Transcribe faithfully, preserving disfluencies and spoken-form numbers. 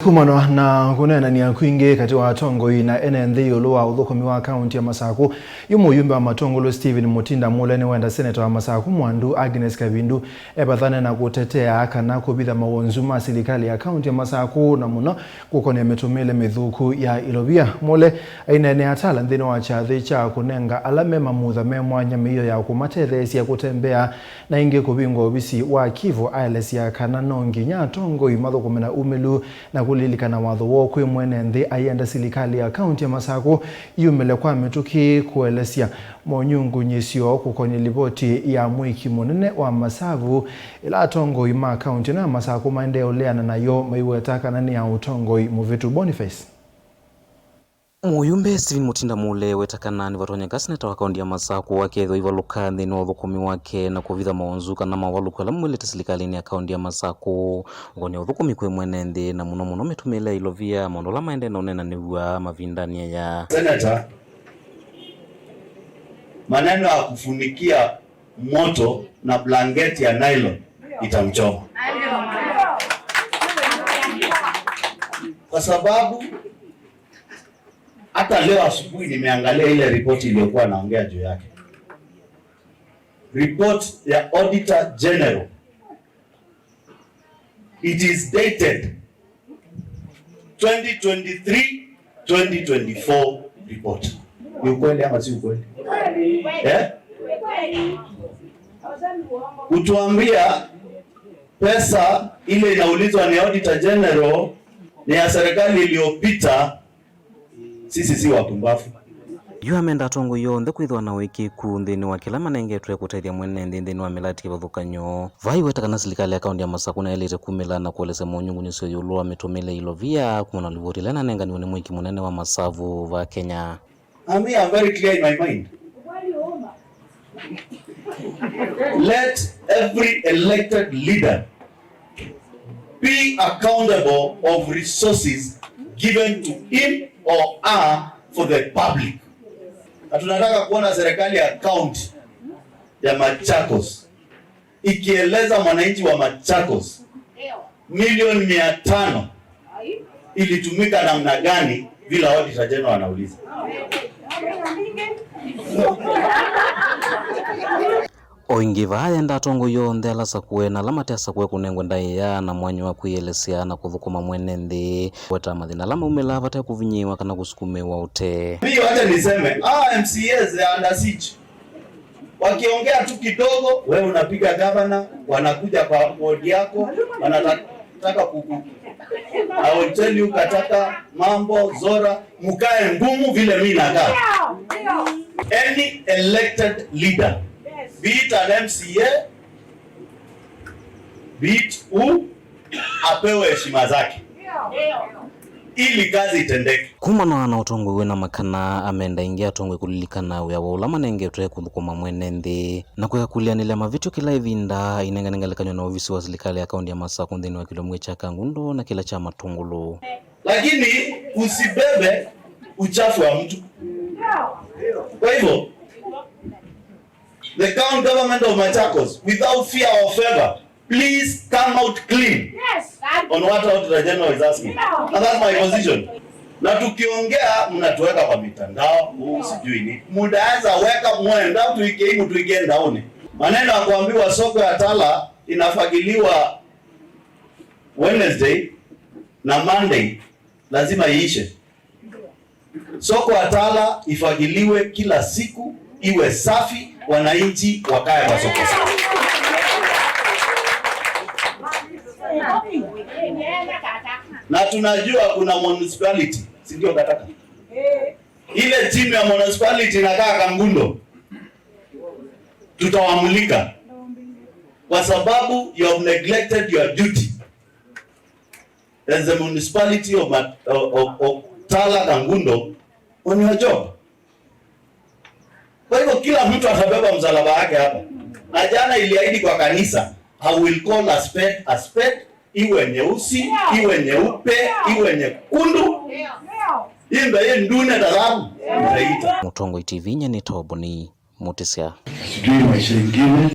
Kumana na kũneenany'a kwingĩ katĩ wa atongoi na ene nthĩ ĩũlũ wa ũthũkũmi wa kaunti ya Masaku, yu mũyumbe wa Matũngũlũ Stephen Mutinda Mule nĩwenda seneta wa Masaku Mwandu Agnes Kavindu evathane na kũtetea kana kũvitha mawonzu ma silikalĩ ya kaunti ya Masaku, na mũno kũkonĩa mĩtũmĩle mĩthũku ya ilovia. Mule aineenea Tala nthĩnĩ wa kyathĩ kya kũnenga ala me mamutha me mwanya mĩio ya kũmatetheesya kũtembea, na ĩngĩ kũvingwa ovisi wa Kivu, aelesya kana no nginya atongoi mathũkũme na umĩlu na kũlilikana watho woo kwĩ mwene nthĩ, aienda silikalĩ ya kaunti ya Masaku yumĩle kwa mĩtũkĩ kũelesya monyungunyĩsyo kũkonĩ livoti ya mũĩki mũnene wa masavu, ĩla atongoi ma kaunti ĩno ya Masaku maendee ũleana nayo maiweta kana nĩ ya ũtongoi mũvĩtu. Boniface. Mũyumbe Stephen Mutinda Mule weta kana nĩvatonyeka seneta wa kaunti ya Masaku akethĩwa aivalũka nthĩnĩ wa ũthũkũmi wake na kũvitha mawonzu kana mavalũku ala maumĩlĩte silikalĩnĩ ya kaunti ya Masaku ũkonĩa ũthũkũmi kwĩ mwene nthĩ, na mũno mũno mĩtũmĩle ya ilovia, maũndũ ala maendee na ũneenanĩw'a mavindanĩ aya. Senator, maneno ya kufunikia moto na blanketi ya nylon itamchoma, kwa sababu hata leo asubuhi nimeangalia ile ripoti iliyokuwa naongea juu yake. Report ya Auditor General. It is dated twenty twenty-three, twenty twenty-four report. Ni ukweli ama si ukweli? Eh? Kutuambia pesa ile inaulizwa ni Auditor General ni ya serikali iliyopita. Sisi si wapumbavu. Yu amenda atongoi onthe kwĩthĩwa na ũĩkĩĩku nthĩnĩ wa kĩla manengetwe kũtethya mwene nthĩ nthĩnĩ wa mĩlatĩ kĩvathũkany'o. Vaa aiweta kana silikalĩ ya kaunti ya Masaku naĩlĩte kumĩla na kũelesya monyungunyĩsyo ĩũlũ wa mĩtũmĩle ya ilovia kumana na livoti ĩla ĩnanenganiwe nĩ mũĩki mũnene wa masavu vaa Kenya. I mean, I'm very clear in my mind. Let every elected leader be accountable of resources given to him or her for the public. Na tunataka kuona serikali ya county ya Machakos ikieleza mwananchi wa Machakos milioni mia tano ilitumika namna gani vile Auditor General anauliza. O ĩngĩ vaa ayenda atongoi onthe ala asakũe na ala mate asakũe kũnengwe ndaĩa na mwanya wa kwĩelesya na kũthũkũma mwene nthĩ, kũweta mathĩna ala maumĩlaa vate kũvinyĩĩwa kana kũsukumĩwa ũtee. Mimi wacha niseme, ah, M C As they are under siege. Wakiongea tu kidogo, wewe unapiga gavana, wanakuja kwa ward yako, wanataka kuku. I will tell you, Kataka, Mambo, Zora, mkae ngumu vile mimi nakaa. Any elected leader, be it an M C A, be it who, apewe heshima zake ili kazi itendeke. Kumana na ũtongoi wĩna makana, amenda ĩngĩ atongoi kũlilikana wĩa wa ũla manengetwe kũthũkũma mwene nthĩ na kũya kũlĩanĩlya mavĩtyo kĩla ĩvinda, ainengane ngelekany'o na ovisi wa silikalĩ ya kaunti ya Masaku nthĩnĩ wa kĩlomw'e kya Kangundo na kĩla kya Matũngũlũ. Lakini usibebe uchafu wa mtu. Kwa hivyo, the county government of Machakos, without fear or favor, please come out clean on what Auditor General is asking. And that's my position. Na tukiongea, mnatuweka kwa mitandao, huu sijui ni. Mnaweza weka mwenda tuike hii, mtuike ndaoni. Maneno ya kuambiwa soko ya Tala inafagiliwa Wednesday na Monday, lazima iishe. Soko ya Tala ifagiliwe kila siku, iwe safi, wananchi wakae kwa soko safi. Na tunajua kuna municipality, si ndio, Kataka? Ile timu ya municipality inakaa Kangundo, tutawamulika kwa sababu you have neglected your duty as the municipality of, Mat- of, of, of Tala Kangundo on your job. Kwa hivyo kila mtu atabeba msalaba wake hapa. Na jana iliahidi kwa kanisa, I will call a spade a spade, iwe nyeusi, iwe nyeupe, iwe nyekundu. Imbe hii ndune ta dhahabu, itaita. Mũtongoi T V nyie nĩ Toboni Mũtĩsya. Sijui maisha ingine.